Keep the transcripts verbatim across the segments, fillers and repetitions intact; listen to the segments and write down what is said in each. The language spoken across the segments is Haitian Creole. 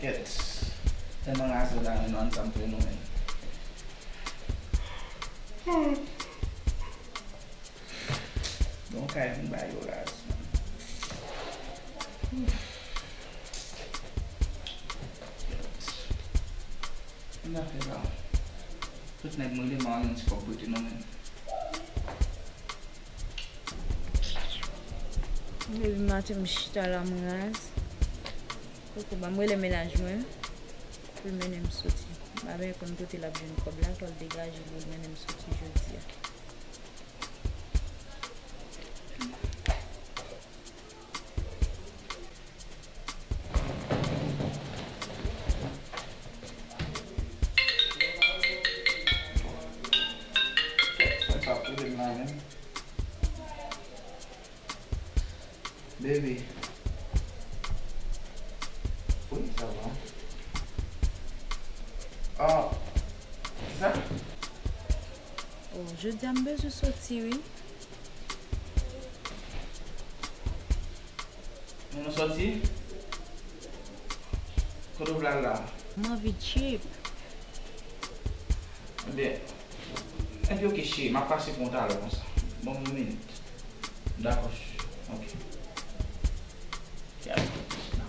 Kèt. Tèlman raze la, men nou ann sa m tou nou menm. Bon, kay vin ba yo raz, man. Kèt. Ann afè sa. Tout nèg m rele m pa yon ti kòb prete non menm. Depi maten m chita la m raz. Koko, ban m rele mennaj mwen pou l mennen m soti. M pa byen konn kote l ap jwenn kòb la pou l degaje pou l mennen m soti jodi a. Sa pa pwoblèm la menm. Baby. Oui, ça va. Ah, kisa? Oh, jodi a m bezwen soti, wi. Pou nou sòti? Kote w vle al la? M anvi trip. Ebyen, ebyen, oke, cheri, m ap pase pran w talè konsa. Ban m yon minit. Dakò, cheri. Oke.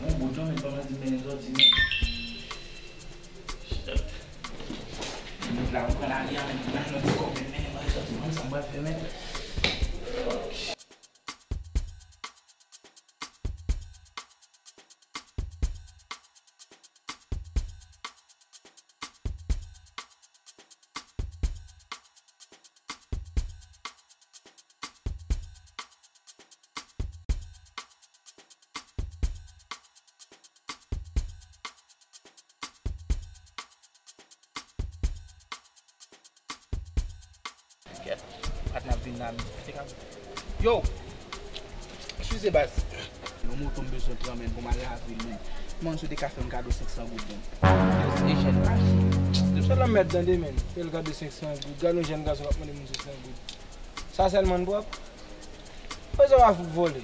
Yon bout non, men pandan di m mennen sòti, men. Shit. Minit la, m pran lari a, men m nan yon ti kòb, men mennen mwen sòti, m konn sa m pral fè, men. Fuck. Kèt, patnè ap vin la, men. Yo! Eskize, baz. Yon moto m bezwen pran, men, pou m al lavil, men. Kòman si w te ka fè m kado senk san goud, men? E jèn mache. Depi sa la mèd tande, men. Fè l kado senk san goud. Gade yon jèn gason k ap mande moun senk san goud. Sa sèlman n pwòp? Bezwen w ap vole.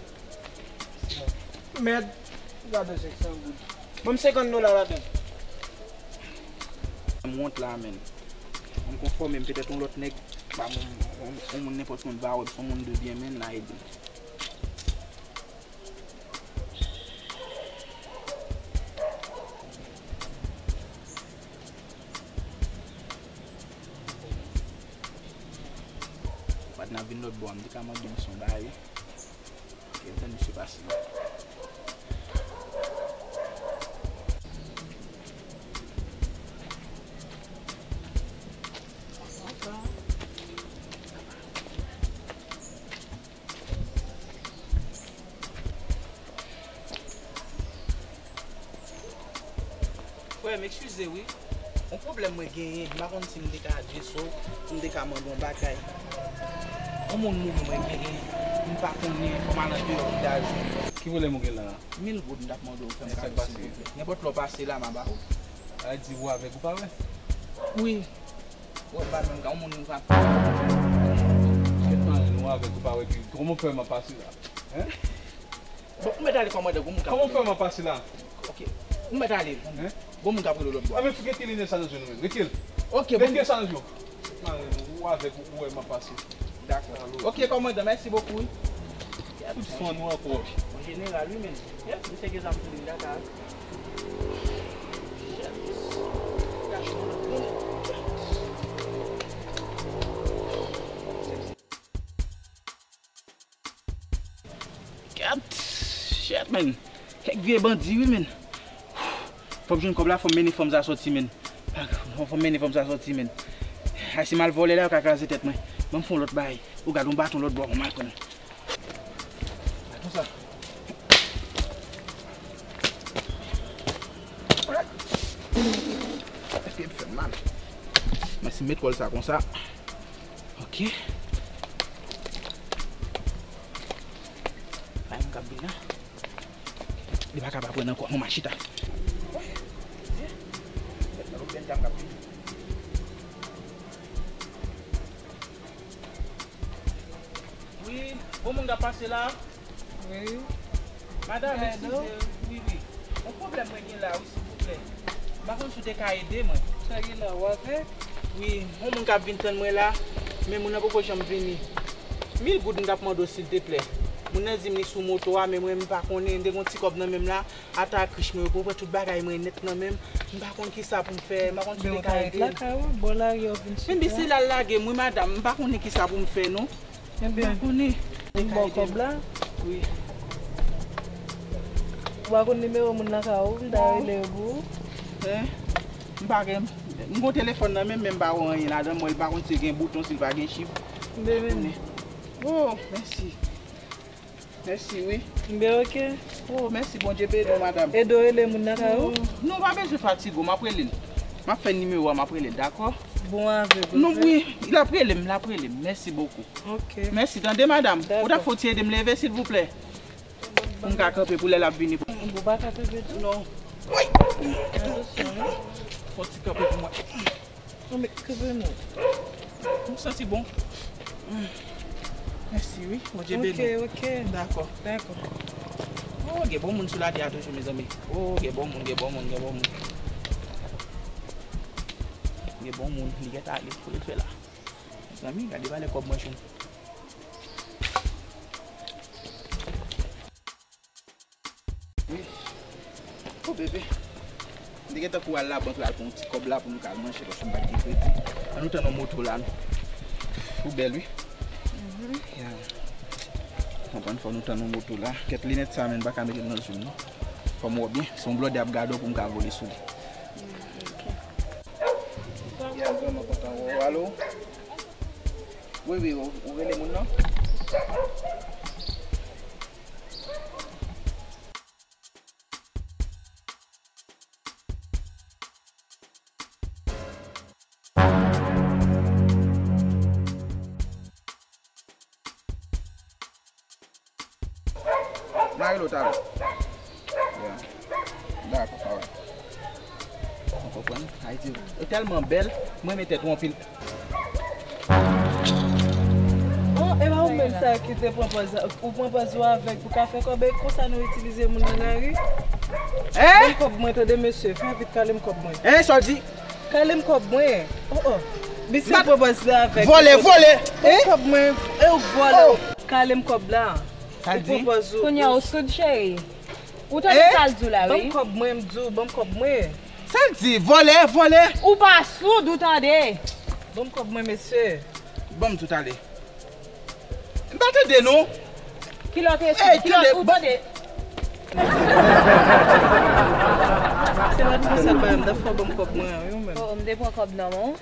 Mèd. Gade senk san goud. Ban m senkant dola ladan l. M wont la, men. M konfòme m, petèt yon lòt nèg, pa yon, yon, yon moun, nenpòt moun va wè m, se yon moun de byen, men, l a ede m. Patnè ap vin lòt bò a, m te ka mande misye yon bagay. Ok, m tann misye pase la. Frè m, eskize wi. Yon pwoblèm mwen genyen, m pa konn si m te ka adrese w, si m te ka mande yon bagay. Yon moun mouri mwen genyen, m pa konnen, fò m al andeyò villaj. Ki pwoblèm ou gen la a? Mil goud m t ap mande w fè m kado silvouplè. Nenpòt lè w pase la, m a ba w. Sa vle di ou avèg ou pa wè? Wi. Ou wè m pa menm ka, yon moun m ka. Kèt, mari nou avèg ou pa wè, epi kòman w fè m ap pase la? Hein? Bon, ou mèt ale kòmandan, gon moun k ap rele w. Kòman w fè m ap pase la? Ok. Ou mèt ale. Hein? Gon moun k ap rele w lòt bò. A, men fouke ti linèt sa nan je w nou menm. Retire l. Ok, bon. Retire sa nan je w. Mari nou, ou avèg ou, ou wè m ap pase. Dakò. Ok, kòmandan, mèsi bokou, wi. Tout fan ou ankò. An jeneral, wi, men. Yep, misye gen zam sou li, dakò. Gad, shit, man. Kèk vye bandi, wi, man. Fò m jwenn kòb la, fò m mennen fanm sa sòti, man. Fò, fò m mennen fanm sa sòti, man. Ay, si m al vòlè la, yo ka kraze tèt mwen. Ban m fè yon lòt bagay. Ou gad yon baton lòt bò, kòman l konn. Baton sa. Pye m fè m mal. Mwen si m met kòl sa konsa. Ok. Pa yon k ap vin la. Li pa ka pa pran ankò. Non, m a chita. Wi, bon moun k ap pase la. Wi. Madanm, eskize, wi, wi. Yon pwoblèm mwen gen la, wi, silvouplè. M pa konn si w te ka ede mwen. Sa gen la, w avèg? Wi, yon moun k ap vin tann mwen la, men moun nan poko janm vini. Mil goud m t ap mande w, silteplè. Moun nan di m li sou moto a, men mwen, m pa konnen. M te gen yon ti kòb nan men m la, ata krich mwen yo, pou pran tout bagay mwen nèt nan men m. M pa konn kisa pou m fè, m pa konn si w te ka ede m. Men w ta ret lakay ou, bò lari a w vin chita. Men se la l lage m, wi, madanm, m pa konnen kisa pou m fè, non. Ebyen, m ba w kòb la. Wi. Ou pa konn nimewo moun lakay ou, m ta rele pou ou. Eh, m pa gen, m gon telefòn nan men m, men m pa wè anyen ladan l, mwen, m pa konn si l gen bouton, si l pa gen chif. M pa konnen. Oh, mèsi. Mèsi, wi. M byen, oke. Oh, mèsi, Bondye beni w, madanm. Ede w rele moun lakay ou? Oh, non, pa bezwen fatige w, m ap rele l. M ap fè nimewo a, m ap rele l, dakò? Bon avèg ou. Non, wi, l ap rele m, l ap rele m. Mèsi bokou. Ok. Mèsi, tande, madanm. Ou t ap fè w ti ede m leve, silvouplè? Pou m ka kanpe pou lè l ap vini. Ou pa ka kanpe tou? Non. Woy! Fè w ti kanpe pou mwen. Non, men kanpe non. M santi bon. Mèsi, wi. Bondye beni w. Ok, ok. Dakò. Dakò. Oh, gen bon moun sou latè a toujou, mezanmi. Oh, gen bon moun, gen bon moun, gen bon moun. Gen bon moun, li gentan ale. Pou l fè la. Mezanmi, gade valè kòb mwen jwenn. Wi. Oh, bebe. M te gentan kouri al labank la pou yon ti kòb la pou nou ka al manje, paske m pa t gen kredi. Ann nou tann yon moto la, non. Ou bèl, wi. Mhm. Ya. Konprann, fò nou tann yon moto la. Kèt linèt sa, men m pa ka mete l nan je m, non. Fò m wè byen. Se yon blòdè ap gade w pou m ka vole sou li. Mm, ok. Ya, vrèman kontan wè w. Alo? Wi, wi, ou, ou rele moun nan? Mari lo talè. Ya. Dakò, alright. Ou konprann? Ayiti, yo tèlman bèl, mwen renmen tèt ou anpil. Oh, e pa ou menm sa ki te pran pòz, ou pran pòz ou avèg pou ka fè kòb, e konsa nou itilize moun nan lari? Hein? Ban m kòb mwen, tande, mesye, fè vit, kale m kòb mwen. Hein, sa w di? Kale m kòb mwen. Oh, oh. Misye pran pòz li avèg. Vòlè, vòlè! Ban m kòb mwen, e ou vòlè. Oh. Kale m kòb la. Sa l di? Ou pran pòz ou. Kounye a ou soud, cheri? Ou tande sa l di w la, wi. Ban m kòb mwen, m di w, ban m kòb mwen. Sa l di? Vòlè, vòlè. Ou pa soud, ou tande? Ban m kòb mwen, mesye. Ban m tou talè. M pa tande, non. Kilè w te soud? Kilè w, ou tande? Se pa t konsa l bay, m ta fè w ban m kòb mwen an, wi, ou menm. Oh, m te pran kòb nan men w.